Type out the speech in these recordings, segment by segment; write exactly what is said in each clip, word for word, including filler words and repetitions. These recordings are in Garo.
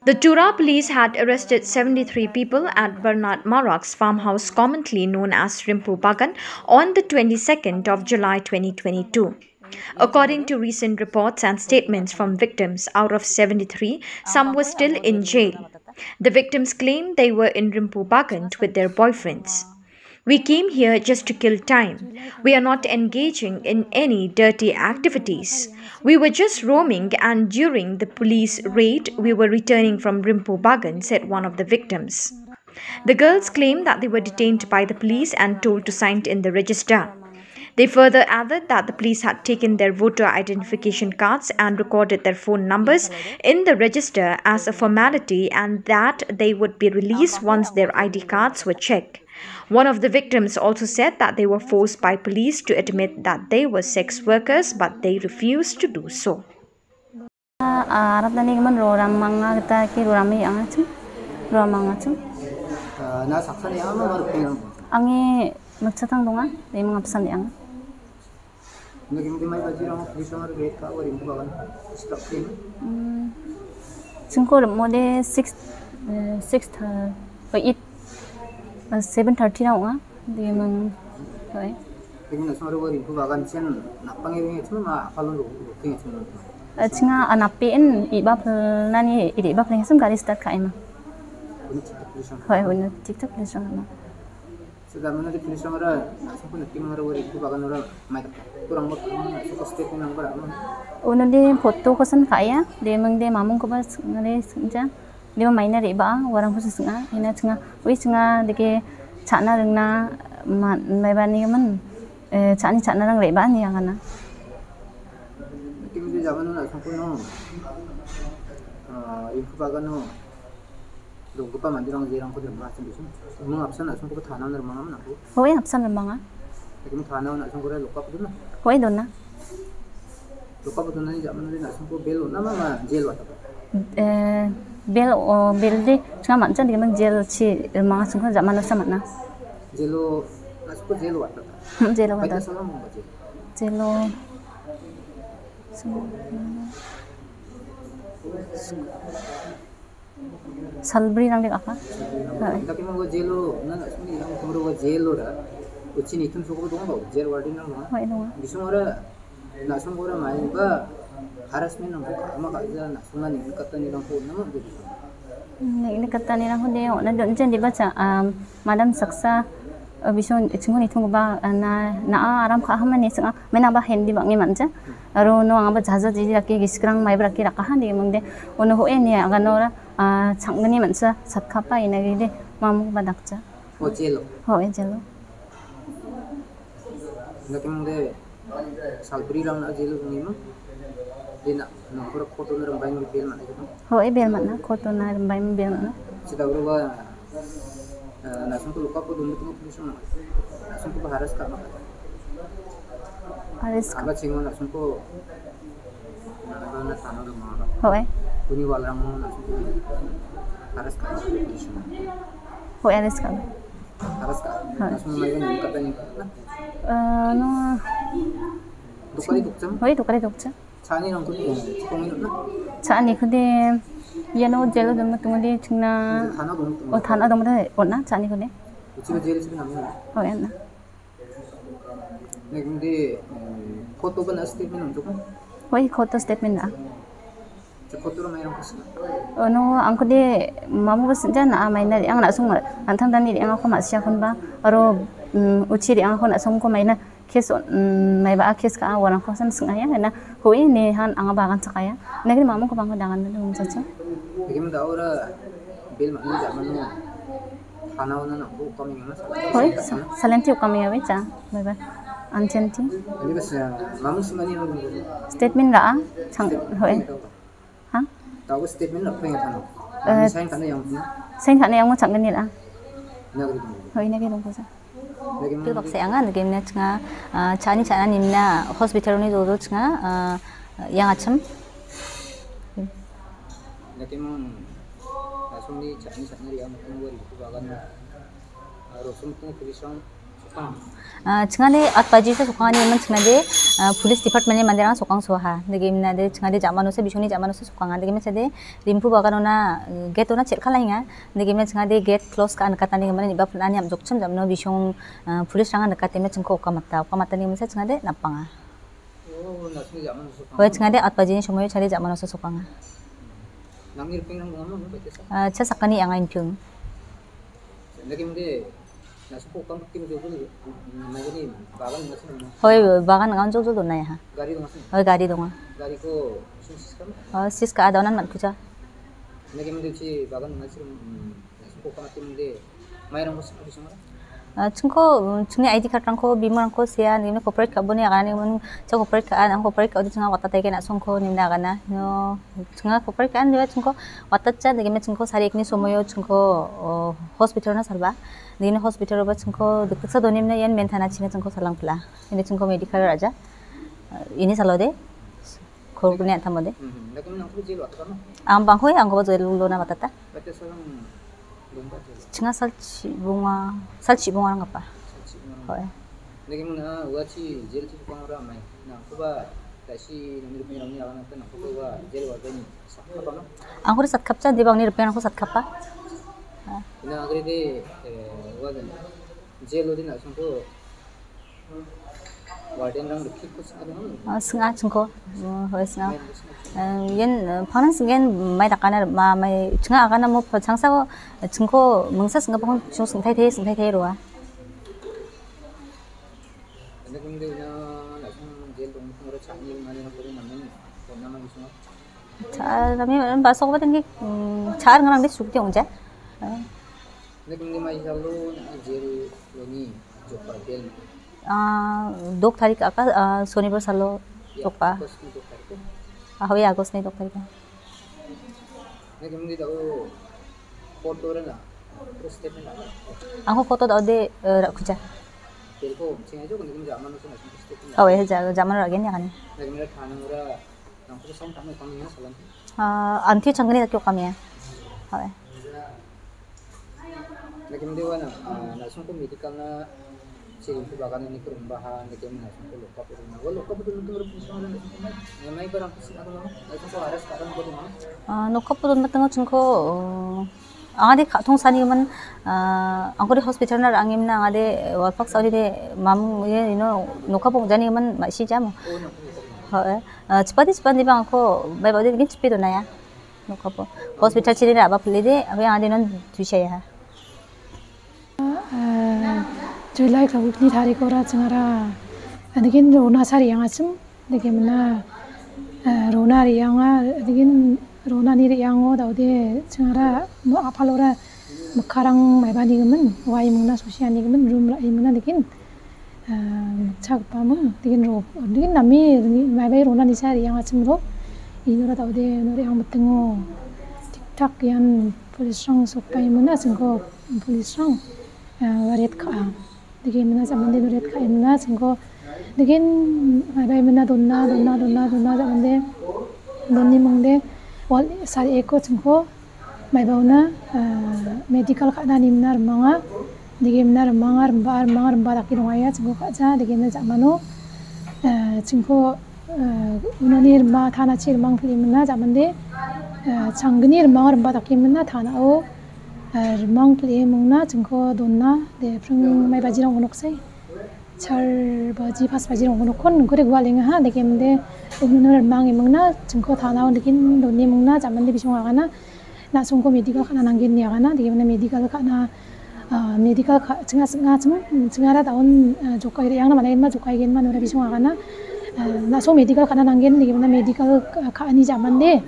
The Tura police had arrested seventy-three people at Bernard Marak's farmhouse, commonly known as Rimpu Bagan, on the twenty-second of July twenty twenty-two. According to recent reports and statements from victims, out of seventy-three, some were still in jail. The victims claim they were in Rimpu Bagan with their boyfriends. "We came here just to kill time. We are not engaging in any dirty activities. We were just roaming, and during the police raid, we were returning from Rimpu Bagan," said one of the victims. The girls claim that they were detained by the police and told to sign in the register. They further added that the police had taken their voter identification cards and recorded their phone numbers in the register as a formality, and that they would be released once their I D cards were checked. One of the victims also said that they were forced by police to admit that they were sex workers, but they refused to do so. Ah, aratani gimin ro ramanga gita ki ro rami angachim, ro mangachim. Ah, na saksani angama maru pengang. Angi mekchatang donga, demang apsan yang. Nagim dimai baji rang, bisa maru red ka, warim ka bagan. Stop kin. Hmm. Singko mode six, eh, six tha, oh, eight, eh, seven thirty na ong·a. Demang, oi. Ibu nak sumaru bari ibu bagan sen napang ibu ngecuma ma apalon ro ro ngecuma. Eh, chinga anapi en iba pelnani iri iba pelnani sem gari start ka·ema. Ini cita tulisan. Hoi, hoi, ini cita tulisan ma. Sudah mana di tulisan ora nak suku nak kim ora bari ibu bagan ora mai tak. Kurang bak nak suku step nang ora. Uno di foto kosan ka·a, demang de mamung ko bas ngare senja. Deba maina re·baa, uarangkosa sing·a. Ina chinga, ui chinga dake cha·na ringna ma-, maibani gimin, eh, cha·ani cha·narang re·baa ine agana. Kimde jamano na·songkono, ah, ringku bagano donggipa manderang jerangko rimba, asong bisin. Umang apsan na·songkoba tanana rimangaman ako. Hoi, apsan rimanga. Kimde tanao na·songkora lokap dona. Hoi, dona. Lokap donani jamano na·songko bel on·a ma, ma jel wataba? Eh, bel, o, bel de, chinga man·chan dikemang jel chi, eh, manga singko jamano sa man·a. Jelo, na·songko jelo wataba? Hmm, jelo wataba. Baita salam mongba jel. Jelo. Salbri nang dek apa? Hai. Tapi monggo jelo, na na sini yang kumro jelo da. Uchi ni tum soko dong ba, jel warden nang ma. Hai, dong. Bisung ora na sung ora mai ba harassment nang ka ama ka ja na sung ni kata ni nang ko na mo de. Ni, ni kata ni nang ko de, na don jen di baca, um, Madam saksa, eh, bisung chingo ni tum ba, eh, na, na aram ka hama ni sung, ah, mena ba hendi ba ngi manja. Aro no anga ba jaja jiji raki giskrang mai ba raki raka han di mong de. Ono ho e ni aga nora. Ah, chang·gni man·sia satkapa ina gede mamung ba dakja. O jelo. Ho, e jelo. Indake mangde salbri rangna jelo dongima. Dina nangkora koto na rambai mi bel mana gitu. Ho, e bel mana, koto na rambai mi bel mana. Sida uruba, eh, nasung ko luka ko dum tu pulis mana. Nasung ko haras ka maka. Haras ka. Aba chingo nasung ko Ho, e. Uni walrangmo na·songko. Haraska. Ho, e, haraska. Haraska. Ho. Na·song mai ni kata ni. Eh, no. Dokari dokjam? Ho, e, dokari dokjam. Cha·ani rangko ni, eh, chikong ni na. Cha·ani kode, iano jelo dongma tongode chingna. Thana dongma tongode. Oh, thana dongma tongode, oh, na, cha·ani kode. Uchiba jelo chiba hamna. Ho, e, na. Nagimde, eh, koto ba na statement untuk? Hoi, koto statement na. Sa koto ro mairang kusa. Ono, angko de, mamu bas jana, ah, maina de, ang na sung, antang dani de, ang ako masia kun ba, aro, mm, uchi de, ang ako na sung ko maina, kes, mm, mai ba, kes ka, warang ko san sung aya, na, hoi, ne, han, ang ba, kan sakaya. Nagimde mamu ko bang ko dangan de, um, sacha. Nagimde ora, Bel man·a jamano. Thana-ona nangko ukami mama. Hoi, sa-, salenti ukami awe cha. Bye bye. Anchenti. Ini bas, ya, mamu simani yang dulu. Statement ra·a. Chang, hoi. Ha? Tahu statement ra·a yang thana. Eh, sign kana yang punya. Sign kana yang mo chang gni ra·a. Ina gari dulu. Hoi, ina gari dulu. Pil baksa anga nagimna chinga, ah, cha·ani cha·na nimna hospital-oni jodo chinga, ah, yang achim. Nagimang, ah, songni cha·ani cha·na ria mutung wari ku bagan, ah, rosong mutung kurisong, Ah, chingade at baji se sokangani iman chingade, ah, police department ni manderang sokang soha. Dege minade chingade jamanose bisoni jamanose sokanga. Dege minade rimpu baganona, eh, gate ona chelkala hinga. Dege mina chingade gate close ka nikatani mana niba pulani amjokchim jamno bisong, ah, police ranga nikateme chingko okamata. Okamata ni misa chingade napanga. Oh, nasni jamanose sokanga. Hoi chingade at baji ni somoyo chade jamanose sokanga. Nangni ripengrang donga ma, baitesa? Ah, cha sakani anga inpyung. Dege mide, nasu ko kam kim jo jo, nagini bagan nasi ma. Hoi, bagan ngan jo jo donai ha. Gari donga sini? Hoi, gari donga. Gari ko sun siska ma? Oh, siska ada onan mat kucha. Dege mide uchi bagan nasi, mm, nasu ko kam kim de, mairang ko sini sini. Ah, chingko, mm, chingni I D card rangko, bimorangko sea, nini cooperate ka·boni aganani mun, cha cooperate ka·a, nang cooperate ka·ode chinga watataigen asongko nimna agana. No, chinga cooperate ka·a, niba chingko watatcha, nigime chingko sari ekni somoyo chingko, oh, hospital na salba. Nini hospital ba chingko dikdiksa donimna ian mentana china chingko salang pila. Ini chingko medical raja. Ah, ini salode. Khorokni an·tamode. Mhm. Lakin nangko jel watata ma? Ang bangkoi angkoba jel lona watata. Bate salang dongba jel. Chinga salchi bonga, salchi bonga rang apa? Salchi bonga. Hoi. Lakin mona uachi jel chi bonga ra mai. Nangkoba dasi nangni rupeng rangni agan nangkoba ua jel wargani satkapa ma? Angkori satkapcha, deba angni rupeng rangko satkapa. Ah. Ina agre de, eh, ua dan. Jel odi na songko Warden rang rikiko sing·a dong. Ah, sing·a chingko. Oh, hoi sing·a. Eh, yen, eh, pangnan sing·gen mai dakana ma mai chinga agana mo changsa ko chingko mingsa sing·a pang chung sing·tai te sing·tai te roa. Anda kung de na na song jel dong song ro chani ma ne ko na ma ni ko na ma ni song. Cha, kami, eh, basok ba tinggi, mm, cha ngarang de sukti ongja. Eh. Anda kung de ma isalo na jel lo ni jokpa bel. Ah, dok tarik aka, ah, sonibar salo jokpa. Agostni dok tarik. Ah, hoi, Agostni dok tarik. Anda kung de dao foto rena, statement rena. Angko foto dao de, eh, ra kucha. Bel ko, singa jo, kung de kung jaman lo sona statement. Oh, eh, ja-, jaman ra gen ya kan. Anda kung de thana mura. Ah, anti changgni dake okamiya. Hoi. Lakin dewa na, ah, na songko medical na siring ko bagan ni kurung baha, ni kemi na songko lokap urung na. Wal lokap urung na kurung na songko na. Nyamai barang kusi na kurung. Na songko aras kadang ko dima. Ah, lokap urung na tengah songko, oh, angade ka-, tong sani man, ah, angkori hospital na rangim na angade, eh, walpak sauri de mam, ye, you know, nokap ong jani man ma si jam. Oh, na. Hoi. Ah, chipati chipandi bang ako bai bade gin chipi donaya. Nokapo. Hospital chini ra ba puli de, abe ade non tuisaya. Ah, July ka bukni tarikora chingara. Adigin rona sari yang achim, digi mana, ah, rona ri yang a, adigin rona ni ri yang o daude chingara mo apalora mekarang mai bani gemen, wai muna susiani gemen, rum ra imuna digin. Ah, chakpamung, digin ro, digin nami, ringi, maibai rona nisa riang achim ro. Inora daude, nori ang betengo. Tik tak ian police rang sokpai muna singko police rang, ah, waret ka. Digin muna jamande waret ka muna singko. Digin maibai muna donna, donna, donna, donna jamande. Donni mungde, wal sari eko singko. Maiba una, ah, medical ka·na nimna rimanga, degimna rimanga, rimba, rimanga, rimba dake dongaya, chingko ka·ja, degimna ja·mano, ah, chingko, ah, unani rima, tanachi rimang pile mina, ja·mande, ah, changgni rimanga, rimba dake mina, tanao, ah, rimang pile mingna, chingko donna, de, pring maiba jirang onoksai. Char baji, pas baji rong·gnokon ningkode gualengaha, degimde umno rimang emingna, chingko tanao degin doni mingna, jamande bisong agana, na·songko medical ka·na nanggen ine agana, degimna medical ka·na, ah, medical ka-, chinga, chinga, ching-, chingara daun, ah, jokai re·angna managenma, jokaigenma nora bisong agana, ah, na·song medical ka·na nanggen, degimna medical ka-, ka·ani jamande,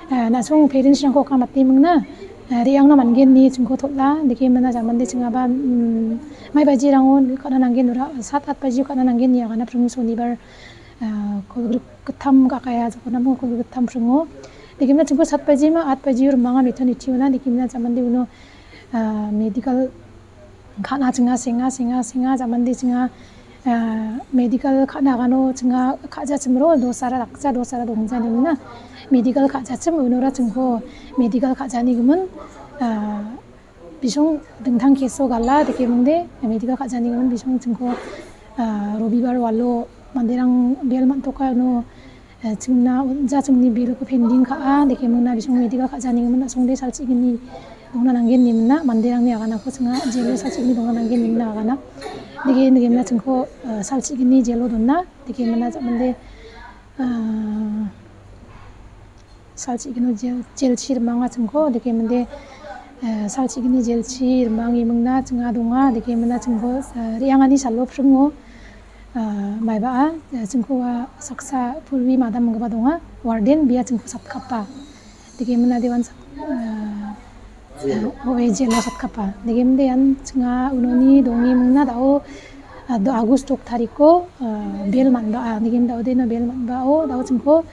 ah, na·song parents-rangko oka mate mingna, ah, re·angna mangen ine chingko tol·a, degimna jamande chingaba, mm, mai bajirango ka·na nanggen ora, sat at bajio ka·na nanggen ine agana pring sonibar, ah, kolgrik gittam ka·aia, jokonamo kolgrik gittam pringo. Degimna chingko sat bajima, at bajio rimanga meton itiona, degimna jamande uno, ah, medical ka·na chinga, senga, senga, senga, jamande chinga, ah, medical ka·na agano chinga ka·jachimro, dosara dakja, dosara dongja nemna. Medical ka·jachim unora chingko medical ka·jani gimin, ah, bisong dingtang keso gala, dake mingde, medical ka·janigimin bisong chingko, ah, Robibar walo manderang bel man·toka uno, eh, chingna, ja chingni belko pending ka·a, dake mingna bisong medical ka·janigimin a·songde salchi·gni dongna nanggen nimina, manderangni aganako chinga jelo salchi·gni dongna nanggen nimina agana. Dake, dake mingna chingko, eh, salchi·gni jelo dona, dake mingna ja mande, ah, salchi·gni jel, jelchi rimanga chingko, dake mande, eh, salchi·gni jelchi rimange mingna chinga donga, dake mingna chingko, eh, re·angani salo pringo, eh, maiba·a, eh, chingkoa saksa pulwi madam minggipa donga, warden bia chingko satkapa. Dake mingna dewan sak-, eh, Jelo. Eh, oe, jelo satkapa. Dake mingde ian chinga unoni donge mingna da·o, ah, do-, August dok tariko, ah, bel man·ba·a. Dake mingde da·o deno bel man·bao, da·o chingko,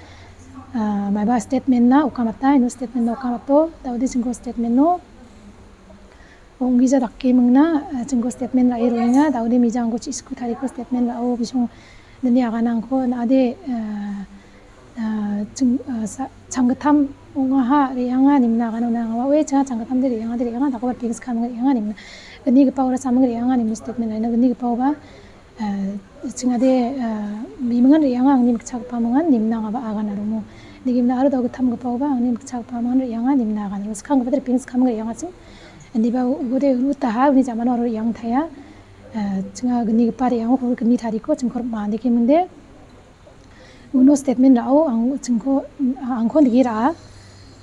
ah, maiba statement-na okamata, ino statement-na okamato, da·ode chingko statement-no ong·gija dake mingna, ah, chingko statement ra·e roenga, da·ode mijangko chi-, isku tariko statement ra·o bisong nini aganangko na·ade, ah, ah, ching-, ah, sa-, changgittam ong·aha re·anga nimna agana ona anga. Oe, chinga changgittamde re·angade re·anga, dakoba pengsi kaming re·anga nimna. Gnigipaora saming re·anga nimna statement ra·ina. Gnigipaoba, ah, chingade, ah, bimingan re·anga angni mikchagipa mingan nimna angaba agana romo. Nigimna aro dao gittamgipaoba angni mikchagipa mingan re·anga nimna agana romo. Skanggipade pengsi kaming re·anga ching. Indiba u-, ugode utaha uni jamano aro re·angtaia. Ah, chinga gnigipa re·ango kor gni tariko chingkor ma dake mingde. Uno statement ra·o ang chingko, angko nike ra·a.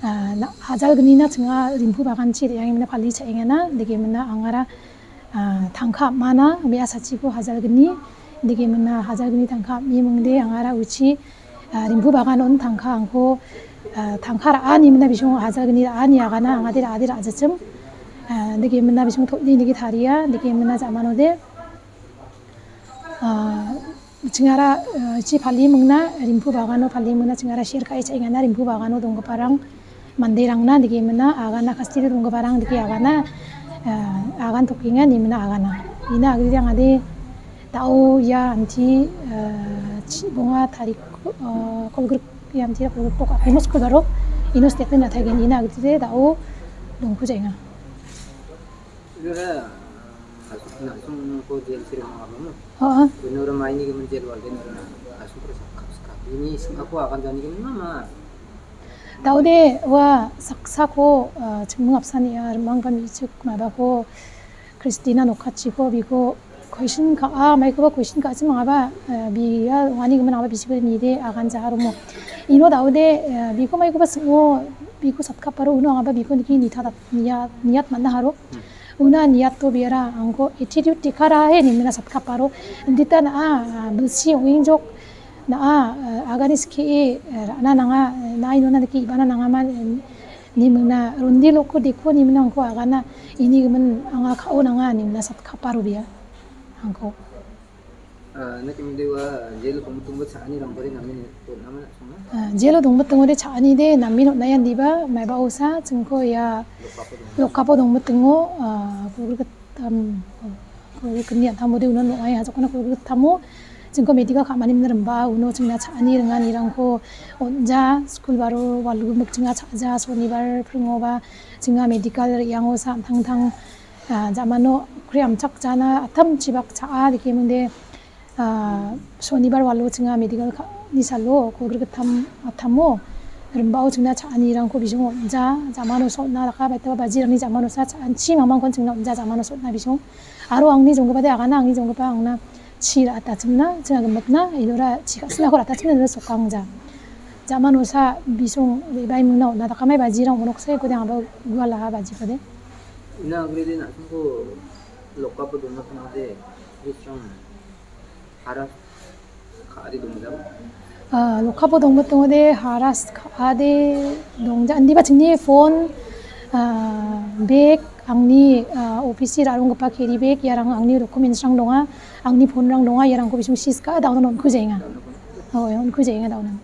Ah, na-, hajal gnina chinga rimpu baganchi re·angimna pali cha·engana, dake mingna angara, ah, tangka am·ana, me·asachiko hajal gni, dake mingna hajal gni tangka am·e mingde angara uchi, ah, rimpu baganon tangka angko, ah, tangka ra·ani mingna bisong hajal gni ra·ani agana angade ra·ade ra·jachim. Ah, dake mingna bisong totni dake taria, dake mingna jamanode. Ah, chingara, ah, chi pali mingna, rimpu bagano pali mingna, chingara share ka·e cha·engana, rimpu bagano donggiparang, manderangna dake mingna, agana custody donggiparang dake agana, ah, agan tokenga, nimina agana. Ina agri angade, da·o ia anti, ah, chi bonga tarik, ah, kolgrik, ia anti kolgrik tok, imo skul baro, ino statement ra·taigen, ina agri de, da·o dongku jaenga. Nora, asuk na sung ko jel sirang apa mo? Ha. Nora maini ke menjel wal den nora asuk ko sakap sakap. Ini sing aku akan jani ke mana? Da·ode ua saksako, ah, chingming apsani, ah, rimang kami chuk mabako Christina Nokachiko biko question ka·a, maikoba question ka·achim angaba, ah, bia wani gimin angaba bisigo nide agan jaharomo. Ino da·ode, ah, biko maikoba singo biko satkaparo uno angaba biko niki nita dat-, niat, niat man·a haro. Hmm. Una niato biara angko attitude dekara he nimina satkaparo. Indita na·a, ah, bilsi ong·engjok na·a, ah, agani skie, eh, ra·na nanga, eh, na·a inona dake ibana nangama, eh, nimina rondi loko deko nimina angko agana ini gimin anga ka·o nanga nimina satkaparo bia angko. Ah, na kimde wa jelo pemutungba cha·ani rambari namin namin sona? Ah, jelo dongmitingode cha·anide namin on·ayandiba maiba osa chingko ia lokapo dong. Lokapo dongmitingo, ah, kolgrik gittam, kolgrik gni an·tamode uno nong·ai hajokona kolgrik gittamo chingko medical ka·mani mingna rimba uno chingna cha·ani ringanirangko on·ja skul baro walgimik chinga cha·ja sonibar pringoba chinga medical re·angosa an·tangtang, ah, jamano kri amchakjana atam chibak cha·a dikemingde ah, sonibar walo chinga medical ka-, ni salo kolgrik gittam, attamo rimbao chingna cha·anirangko bijong on·ja, jamanosa on·na daka, baitaba bajirangni jamanosa cha·anchi mamangkon chingna on·ja, jamanosa on·na bijong. Aro angni jonggipade agana, angni jonggipa angna chi ra·atachimna, chinga gimikna, ilora chi ka·sinako ra·atachimna, ilora sokangja. Jamanosa bijong re·baimingna on·na dakamai bajirang onoksa ikode angaba gualaha bajikode. Ina agrede na·songko lokkapo dona pangade, bisong Haras ka·ade dongjam? Ah, lokkapo dongmitingode haras ka·ade dongja. Indiba chingni phone, ah, bag, angni, ah, office-i ra·ronggipa carry bag, iarang angni documents-rang donga, angni phone-rang donga, iarangko bisong siska daonan on·kujaenga. Oh, on·kujaenga daonan.